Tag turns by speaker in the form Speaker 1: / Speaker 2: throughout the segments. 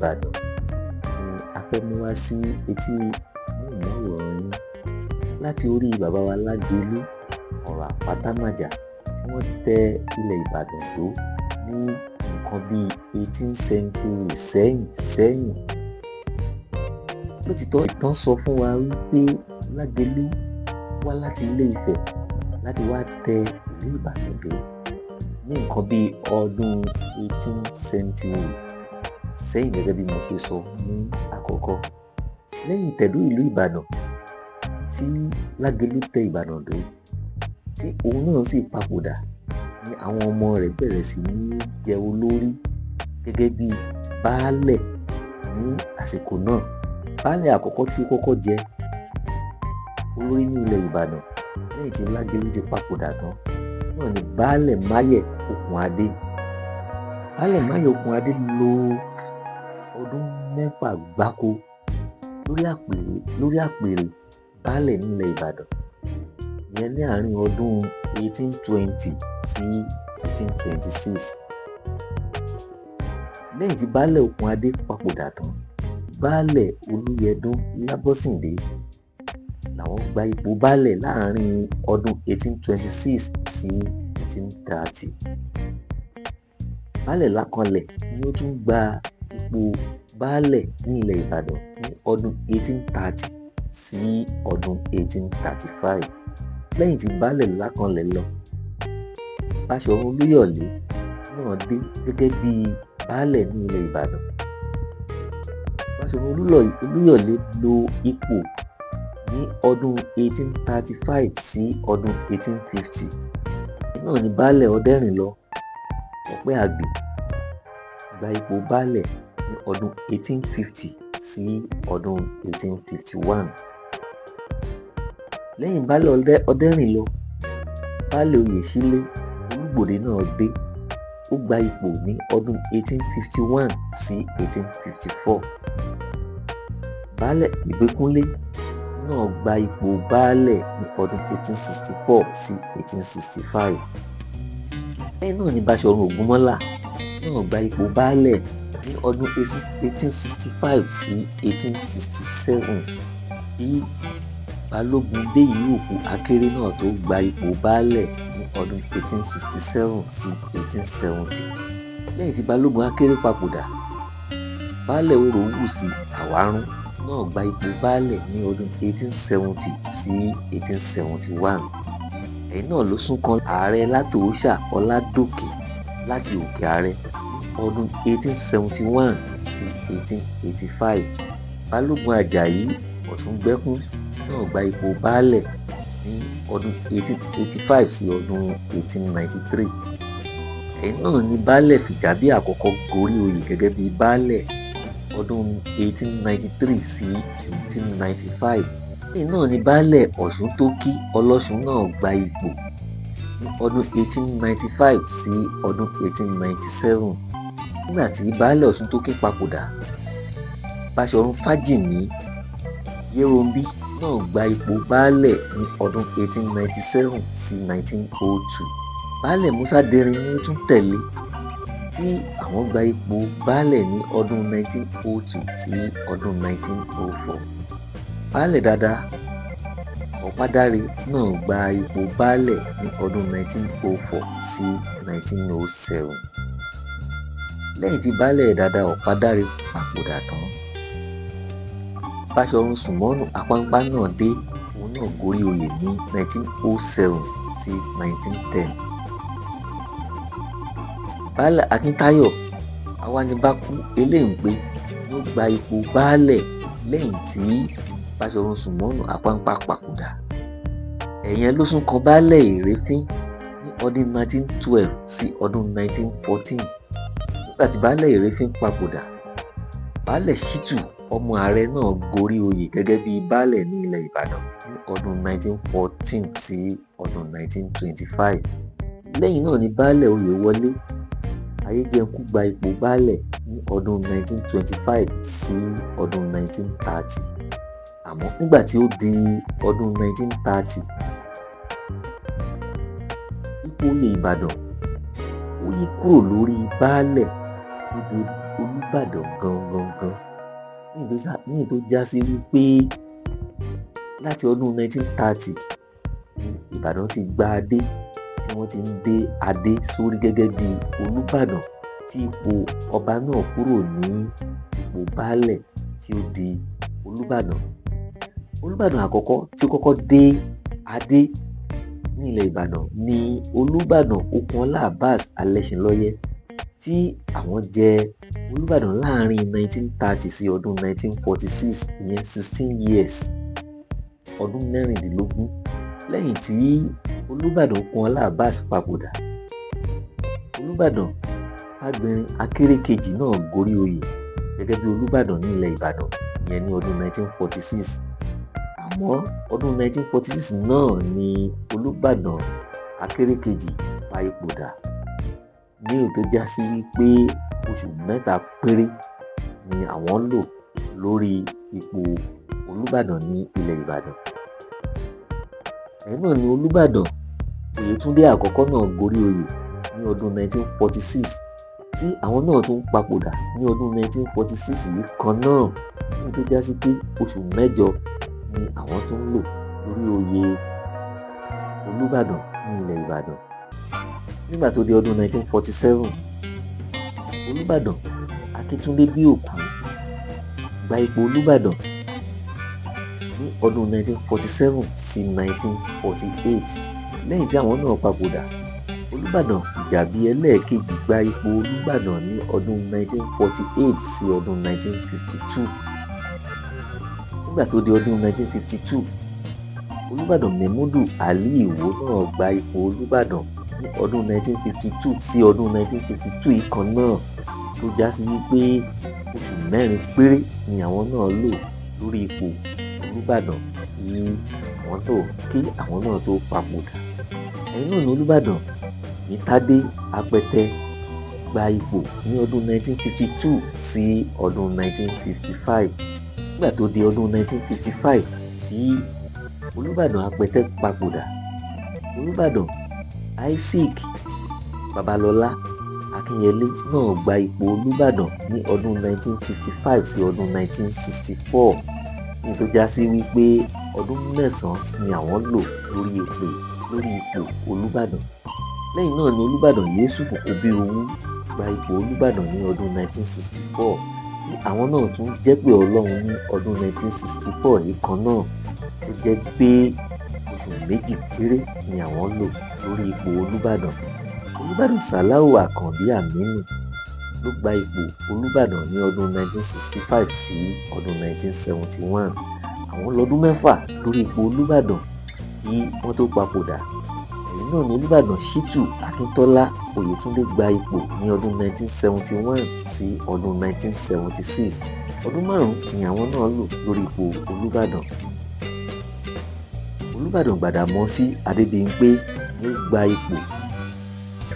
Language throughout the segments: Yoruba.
Speaker 1: Ìbàdàn ni a fẹ́ mú wá sí etí móhùnmáwòrán yín láti orí bàbá wa Lágelú, ọ̀rọ̀ àpátámàjà tí wọ́n tẹ ilẹ̀ Ìbàdàn dó ní nǹkan bíi 18th century sẹ́yìn sẹ́yìn. Lótìítọ́, ìtàn sọ fún wa wípé Lágelú wá láti Ilé Ifẹ̀ láti wá tẹ ìlú Ìbàdàn dó ní nǹkan bíi ọdún 18th century sẹ́yìn, gẹ́gẹ́ bí mo ṣe sọ ní àkọ́kọ́. Lẹ́yìn ìtẹ̀dó ìlú Ìbàdàn tí Lágelú tẹ Ìbàdàn dó, tí òun náà sì papòdà, ni àwọn ọmọ rẹ̀ bẹ̀rẹ̀ sí ní jẹ olórí gẹ́gẹ́ bí baálẹ̀ ní àsìkò náà. Baálẹ̀ àkọ́kọ́ tí ó kọ́kọ́ jẹ olórí ní ilẹ̀ Ìbàdàn lẹ́yìn tí Lágelú ti papòdà tán náà ni Baálẹ̀ Máyẹ̀ Okùnadé. Baálẹ̀ Máyẹ̀ Okùnadé lo ọdún 6 gbáko lórí àpèrè baálẹ̀ nílẹ̀ Ìbàdàn, ìyẹn ní àárín ọdún 1820 sí 1826. Lẹ́yìn tí Baálẹ̀ Okùnadé papòdà tán, Baálẹ̀ Olúyẹdùn Lábọ́sìndé làwọn gba ipò baálẹ̀ láàrin ọdún 1826 sí 1830. Baálẹ̀ Lákanlẹ̀ ni ó tún gba ipò baálẹ̀ ní ilẹ̀ Ìbàdàn ní ọdún 1830 sí ọdún 1835. Lẹ́yìn tí Baálẹ̀ Lákanlẹ̀ lọ, Báṣọ̀run Olúyọ̀lé náà dé gẹ́gẹ́ bí baálẹ̀ ní ilẹ̀ Ìbàdàn. Báṣọ̀run Olúyọ̀lé lo ipò ní ọdún 1835 sí ọdún 1850. Náà ni Baálẹ̀ Ọdẹ́rìnlọ Ọpẹ́àgbè gba ipò baálẹ̀ ní ọdún 1850 sí ọdún 1851. Lẹ́yìn Baálẹ̀ Ọdẹ́rìnlọ, Baálẹ̀ Oyèsílẹ̀ Olúgbòde náà dé. Ó gba ipò ní ọdún 1851 sí 1854. Baálẹ̀ Ìbíkúnlé náà gba ipò baálẹ̀ ní ọdún 1864 sí 1865. Lẹ́yìn náà ni Báṣọ̀run Ògúnmọ́lá náà gba ipò baálẹ̀ ní ọdún 1865 sí 1867, kí Balógun Déyìíòkú Akéré náà tó gba ipò baálẹ̀ ní ọdún 1867 sí 1870. Lẹ́yìn tí Balógun Akéré papòdà, Baálẹ̀ Oròwùsì Àwárún náà gba ipò baálẹ̀ ní ọdún 1870 sí 1871. Ẹ̀yìn náà ló sún kan Ààrẹ Látòósà Ọládòkè láti Òkè Ààrẹ ní ọdún 1871 sí 1885. Balógun Àjàyí Ọ̀ṣúngbẹ́kún náà gba ipò baálẹ̀ ní ọdún 1885 sí ọdún 1893. Ẹ̀yìn náà ni Baálẹ̀ Fìjàbí àkọ́kọ́ gorí oyè gẹ́gẹ́ bí baálẹ̀ ọdún 1893 sí 1895. Lẹ́yìn náà ni Baálẹ̀ Ọ̀ṣúntókí Ọlọ́ṣun náà gba ipò ní ọdún 1895 sí ọdún 1897. Nígbà tí Baálẹ̀ Ọ̀ṣúntókí papòdà, Báṣọ̀run Fájìmí Yéròmbí náà gba ipò baálẹ̀ ní ọdún 1897 sí 1902. Baálẹ̀ Músádẹrin ni ó tún tẹ̀lé, tí àwọn gba ipò baálẹ̀ ní ọdún 1902 sí ọdún 1904. Baálẹ̀ Dàda Ọ̀pádáre náà gba ipò baálẹ̀ ní ọdún 1904 sí 1907. Lẹ́yìn tí Baálẹ̀ Dàda Ọ̀pádáre papòdà tán, Báṣọ̀run Sùnmọ́nù Apáńpá náà dé. Òun náà gorí oyè ní 1907 sí 1910. Baálẹ̀ Akíntayọ̀ Awánibákú Eléǹpé ló gba ipò baálẹ̀ lẹ́yìn tí Báṣọ̀run Sùnmọ́nù Apáńpá papòdà. Ẹ̀yìn ẹ̀ ló sún kan Baálẹ̀ Ìrèfín ní ọdún 1912 sí ọdún 1914. Nígbà tí Baálẹ̀ Ìrèfín papòdà, Baálẹ̀ Shittu ọmọ ààrẹ náà gorí oyè gẹ́gẹ́ bí baálẹ̀ ní ilẹ̀ Ìbàdàn ní ọdún 1914 sí ọdún 1925. Lẹ́yìn náà ni Baálẹ̀ Oyèwọlé Ayéjẹnkú gba ipò baálẹ̀ ní ọdún 1925 sí ọdún 1930. Àmọ́ nígbà tí ó di ọdún 1930, ipò oyè Ìbàdàn ó yí kúrò lórí baálẹ̀, ó di Olúbàdàn gangan gan, ní tó já sí wípé láti ọdún 1930 ní Ìbàdàn ti gba adé, tí wọ́n ti ń dé adé sórí gẹ́gẹ́ bí Olúbàdàn, tí ipò ọba náà kúrò ní ipò baálẹ̀ tí ó di Olúbàdàn. Olúbàdàn àkọ́kọ́ tí ó kọ́kọ́ dé adé ní ilẹ̀ Ìbàdàn ní Olúbàdàn Okunola Abbas Alẹ́ṣinlọ́yẹ́, tí àwọn jẹ Olúbàdàn láàrin 1930 sí ọdún 1946, ìyẹn 16 years, ọdún 16. Lẹ́yìn tí Olúbàdàn Okunola Abbas papòdà, Olúbàdàn Fágbèrin Akérèkejì náà gorí oyè gẹ́gẹ́ bí Olúbàdàn ní ilẹ̀ Ìbàdàn, ìyẹn ní ọdún 1946. Àmọ́ ọdún 1946 náà ni Olúbàdàn Akérèkejì pa ipò dà, ní èyí tó já sí wípé oṣù 3 péré ni àwọn lò lórí ipò Olúbàdàn ní ilẹ̀ Ìbàdàn. Ẹ̀yìn náà ni Olúbàdàn Oyètúndé àkọ́kọ́ náà gorí oyè ní ọdún 1946, tí àwọn náà tún papòdà ní ọdún 1946 yìí kan náà, ní tó já sí pé oṣù 8 ni àwọn tún lò lórí oyè Olúbàdàn ní ilẹ̀ Ìbàdàn. Nígbà tó di ọdún 1947, Olúbàdàn Akíntúndé Bíòkú gba ipò Olúbàdàn ní ọdún 1947 sí 1948. Lẹ́yìn tí àwọn náà papòdà, Olúbàdàn Ìjàbí ẹlẹ́ẹ̀kejì gba ipò Olúbàdàn ní ọdún 1948 sí ọdún 1952. Nígbà tó di ọdún 1952, Olúbàdàn Mẹ̀múdù Àlí Ìwó náà gba ipò Olúbàdàn ní ọdún 1952 sí ọdún 1952 yìí kan náà, tó já sí wípé oṣù 4 péré ni àwọn náà lò lórí ipò Olúbàdàn kí àwọn náà tó papòdà. Ẹ̀yìn náà ni Olúbàdàn Mítádé Apẹtẹ gba ipò ní ọdún 1952 sí ọdún 1955. Nígbà tó di ọdún 1955 tí Olúbàdàn Apẹtẹ papòdà, Olúbàdàn Isaac Babalọlá Akínyẹlé náà gba ipò Olúbàdàn ní ọdún 1955 sí ọdún 1964, ní tó já sí wípé ọdún 9 ni àwọn lò lórí ipò Olúbàdàn. Lẹ́yìn náà ni Olúbàdàn Yésùfù Kobíowú gba ipò Olúbàdàn ní ọdún 1964, tí àwọn náà tún jẹ́pè Ọlọ́run ní ọdún 1964 yìí kan náà, tó jẹ́ pé oṣù 2 péré ni àwọn lò lórí ipò Olúbàdàn. Olúbàdàn Sàláù Àkànbí Àmínú ló gba ipò Olúbàdàn ní ọdún 1965 sí ọdún 1971. Àwọn lọ́dún 6 lórí ipò Olúbàdàn kí wọ́n tó papòdà. Ẹ̀yìn náà ni Olúbàdàn Ṣítù Akíntọ́lá Oyètúndé gba ipò ní ọdún 1971 sí ọdún 1976. Ọdún 5 ni àwọn náà lò lórí ipò Olúbàdàn. Olúbàdàn Gbàdàmọ́sí Adébímpé ló gba ipò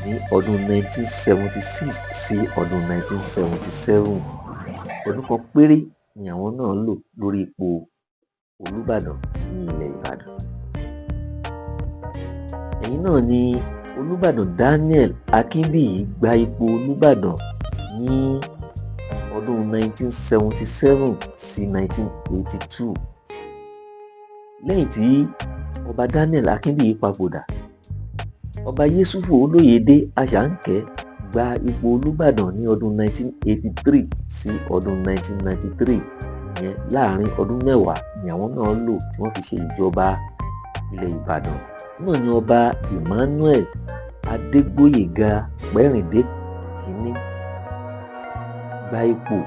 Speaker 1: ní ọdún 1976 sí ọdún 1977. Ọdún kan péré ni àwọn náà lò lórí ipò Olúbàdàn ní ilẹ̀ Ìbàdàn. Ẹ̀yìn náà ni Olúbàdàn Daniel Akínbíyì gba ipò Olúbàdàn ní ọdún 1977 sí 1982. Lẹ́yìn tí ọba Daniel Akínbíyì papòdà, ọba Yésúfù Olóyèdé Àṣàǹkẹ́ gba ipò Olúbàdàn ní ọdún 1983 sí ọdún 1993, ìyẹn láàrin ọdún 10 ni àwọn náà lò tí wọ́n fi ṣe ìjọba ilẹ̀ Ìbàdàn. Náà ni ọba Emmanuel Adégbóyèga Pẹ́rìndé kínní gba ipò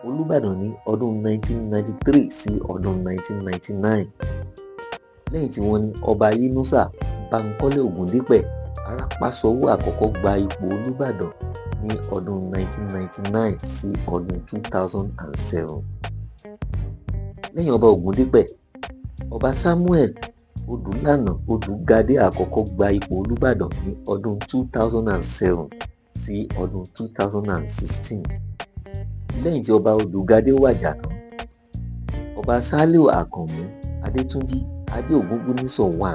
Speaker 1: Olúbàdàn ní ọdún 1993 sí ọdún 1999. Lẹ́yìn tí wọ́n ní ọba Yínúsà Bánkọ́lé Ògúndípẹ̀ Arápásọwọ́ àkọ́kọ́ gba ipò Olúbàdàn ní ọdún 1999 sí ọdún 2007. Lẹ́yìn ọba Ògúndípẹ̀, ọba Samuel Odùlànà Odùgadé àkọ́kọ́ gba ipò Olúbàdàn ní ọdún 2007 sí ọdún 2016. Lẹ́yìn tí ọba Odùgadé wàjà tán, ọba Sàlíù Àkànmú Adétúnjì Adé Ògúngúnnísọ̀ I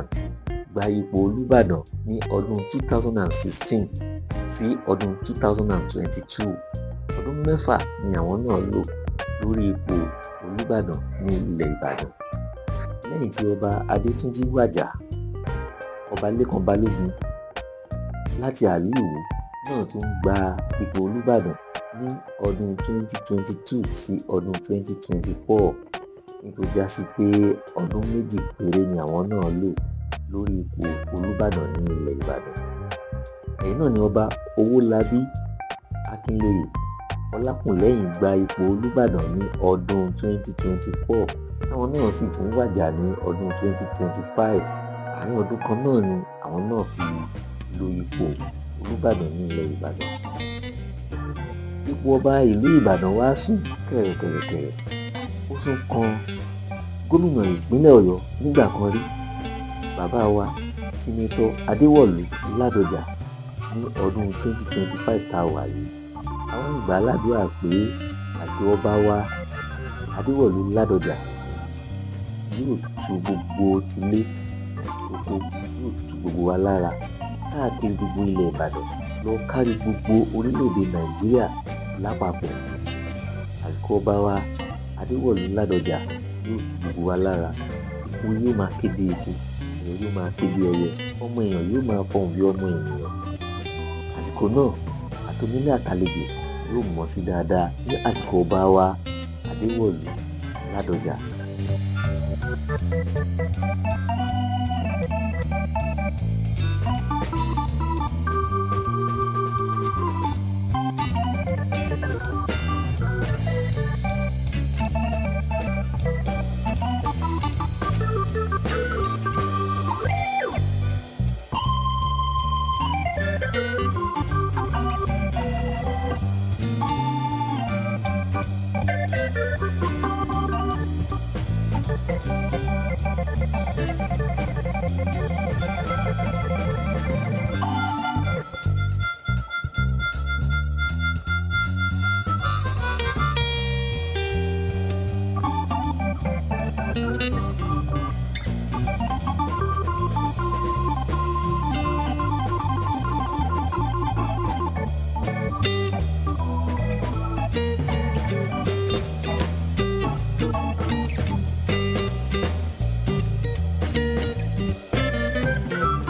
Speaker 1: gba ipò Olúbàdàn ní ọdún 2016 sí ọdún 2022. Ọdún 6 ni àwọn náà lò lórí ipò Olúbàdàn ní ilẹ̀ Ìbàdàn. Lẹ́yìn tí Ọba Adétúnjì wàjà, Ọba Lékan Balógun láti Àlú Ìwó náà tún gba ipò Olúbàdàn ní ọdún 2022 sí ọdún 2024, ní tó já sí pé ọdún 2 péré ni àwọn náà lò lórí ipò Olúbàdàn ní ilẹ̀ Ìbàdàn. Ẹ̀yìn náà ni Ọba Owólabí Akínlóye Ọlákùlẹ́hìn gba ipò Olúbàdàn ní ọdún 2024, táwọn náà sì tún wàjà ní ọdún 2025. Àárín ọdún kan náà ni àwọn náà fi lo ipò Olúbàdàn ní ilẹ̀ Ìbàdàn. Ipò ọba ìlú Ìbàdàn wá sún kẹ̀rẹ̀kẹ̀rẹ̀kẹ̀rẹ̀, ó sún kan gómìnà ìpínlẹ̀ Ọ̀yọ́ nígbà kan rí, bàbá wa Sínátọ̀ Adéwọ̀lú Ládọjà ní ọdún 2025 tá a wà yìí. Àwọn ń gbà á ládùúrà pé àsìkò ọba wa Adéwọ̀lú Ládọjà yóò tu gbogbo tilé oko, yóò tu gbogbo wa lára káàkiri gbogbo ilẹ̀ Ìbàdàn lọ kárí gbogbo orílẹ̀-èdè Nàìjíríà lápapọ̀. Àsìkò ọba wa Adéwọ̀lú Ládọjà yóò tu gbogbo wa lára. Eku yóò máa ké bí eku, ẹyẹ yóò máa ké bí ẹyẹ, ọmọ èèyàn yóò máa fọhùn bí ọmọ ènìyàn. Àsìkò náà àtonílé àtàlejò yóò mọ̀ sí dáadáa ní àsìkò ọba wa Adéwọ̀lú Ládọjà.